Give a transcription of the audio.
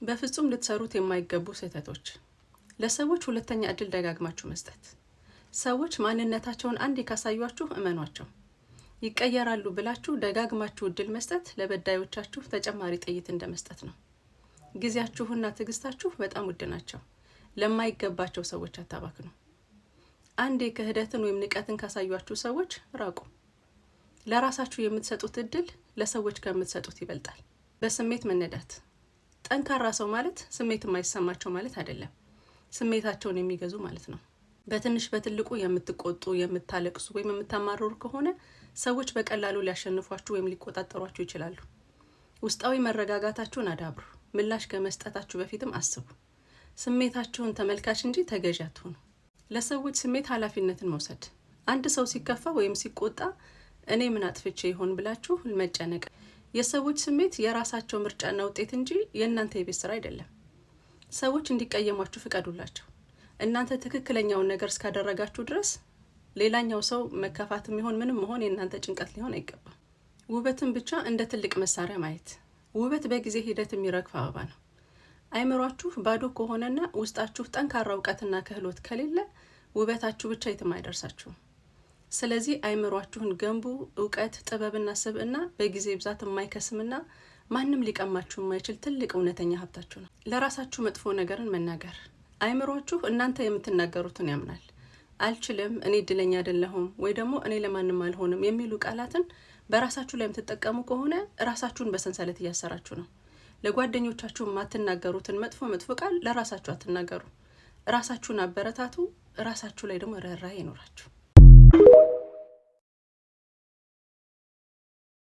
በፍጹም ልትሰሩት የማይገቡ ስህተቶች። ለሰዎች ሁለተኛ እድል ደጋግማችሁ መስጠት። ሰዎች ማንነታቸውን አንዴ ካሳዩአችሁ እመኗቸው። ይቀየራሉ ብላችሁ ደጋግማችሁ እድል መስጠት ለበዳዮቻችሁ ተጨማሪ ጥይት እንደ መስጠት ነው። ጊዜያችሁና ትዕግስታችሁ በጣም ውድ ናቸው። ለማይገባቸው ሰዎች አታባክኑ። አንዴ ክህደትን ወይም ንቀትን ካሳዩአችሁ ሰዎች ራቁ። ለራሳችሁ የምትሰጡት እድል ለሰዎች ከምትሰጡት ይበልጣል። በስሜት መነዳት። ጠንካራ ሰው ማለት ስሜት የማይሰማቸው ማለት አይደለም። ስሜታቸውን የሚገዙ ማለት ነው። በትንሽ በትልቁ የምትቆጡ፣ የምታለቅሱ ወይም የምታማርሩ ከሆነ ሰዎች በቀላሉ ሊያሸንፏችሁ ወይም ሊቆጣጠሯችሁ ይችላሉ። ውስጣዊ መረጋጋታችሁን አዳብሩ። ምላሽ ከመስጠታችሁ በፊትም አስቡ። ስሜታችሁን ተመልካች እንጂ ተገዢ አትሁኑ። ለሰዎች ስሜት ኃላፊነትን መውሰድ። አንድ ሰው ሲከፋ ወይም ሲቆጣ እኔ ምን አጥፍቼ ይሆን ብላችሁ መጨነቅ። የሰዎች ስሜት የራሳቸው ምርጫና ውጤት እንጂ የእናንተ የቤት ስራ አይደለም። ሰዎች እንዲቀየሟችሁ ፍቀዱላቸው። እናንተ ትክክለኛውን ነገር እስካደረጋችሁ ድረስ ሌላኛው ሰው መከፋትም ይሆን ምንም መሆን የእናንተ ጭንቀት ሊሆን አይገባም። ውበትን ብቻ እንደ ትልቅ መሳሪያ ማየት። ውበት በጊዜ ሂደት የሚረግፍ አበባ ነው። አይምሯችሁ ባዶ ከሆነና ውስጣችሁ ጠንካራ እውቀትና ክህሎት ከሌለ ውበታችሁ ብቻ የትም አይደርሳችሁም። ስለዚህ አይምሯችሁን ገንቡ። እውቀት፣ ጥበብና ስብዕና በጊዜ ብዛት የማይከስምና ማንም ሊቀማችሁ የማይችል ትልቅ እውነተኛ ሀብታችሁ ነው። ለራሳችሁ መጥፎ ነገርን መናገር። አይምሯችሁ እናንተ የምትናገሩትን ያምናል። አልችልም፣ እኔ እድለኛ አይደለሁም፣ ወይ ደግሞ እኔ ለማንም አልሆንም የሚሉ ቃላትን በራሳችሁ ላይ የምትጠቀሙ ከሆነ ራሳችሁን በሰንሰለት እያሰራችሁ ነው። ለጓደኞቻችሁ የማትናገሩትን መጥፎ መጥፎ ቃል ለራሳችሁ አትናገሩ። ራሳችሁን አበረታቱ። ራሳችሁ ላይ ደግሞ ርኅራኄ ይኖራችሁ።